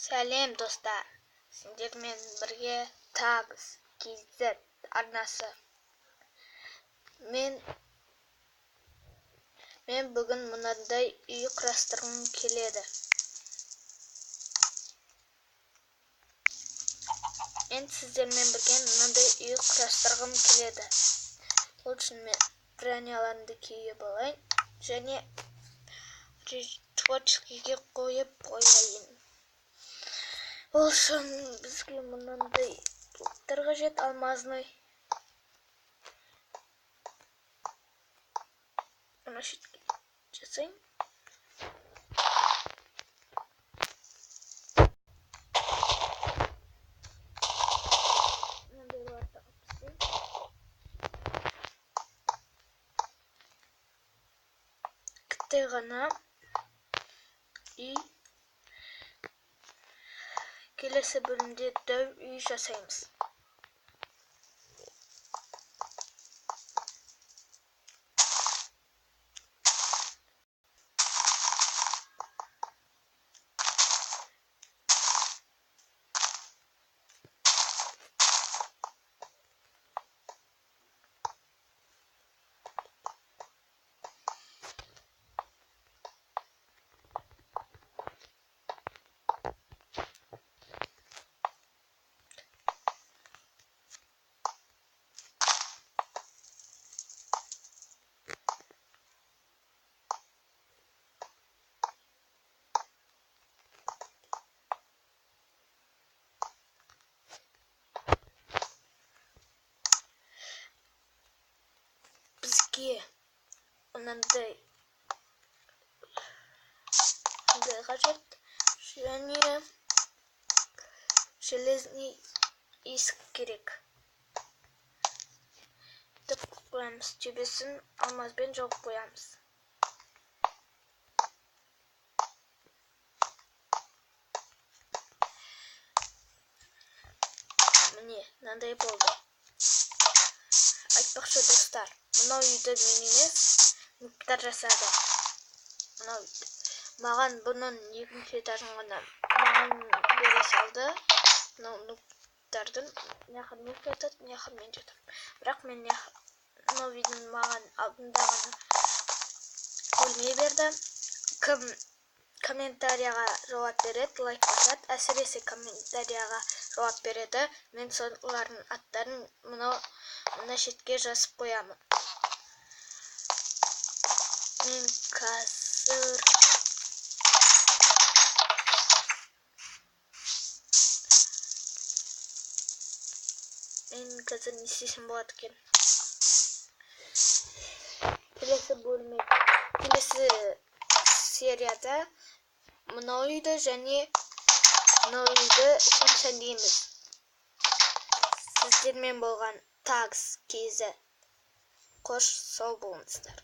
Сәлем, достар! Сендермен бірге Tags KZ арнасы. Мен бүгін мынандай үй құрастырғым келеді. Мен сіздермен бірге мынандай үй құрастырғым келеді. Ол үшін мен броняларымды киіп алайын және творческийге қойып қояйын. Ол үшін бізге мынандай блоктар қажет, алмазный. Мына шетке жасайын. Мынандайларды алып тастайын. Кітте ғана үй. Келесі бөлімде дәу үй жасаймыз. Бізге мынандай қажет және железный есік керек. Тіп қоямыз, төбесін алмазбен жауып қоямыз. Міне, мынандай болды. Айтпақшы, достар, мынау үйді мен емес, нубтар жасады. Мынау үйді. Маған бұның екінші этажын ғана маған бере салды. Мынау нубтардың, мына нуб жатады, мына мен жатамын. Бірақ мен мынау үйдің маған алдында ғана бөлме берді. Кім комментарияға жауап береді, лайк басады, әсіресе комментарияға жауап береді. Мен солардың аттарын мына шетке жазып қоямын. Мен қазір не істесем болады екен? Келесі бөлме, келесі серияда мынау үйді және мынау үйді сәндейміз. Сіздермен болған Tags KZ. Қош, сау болыңыздар.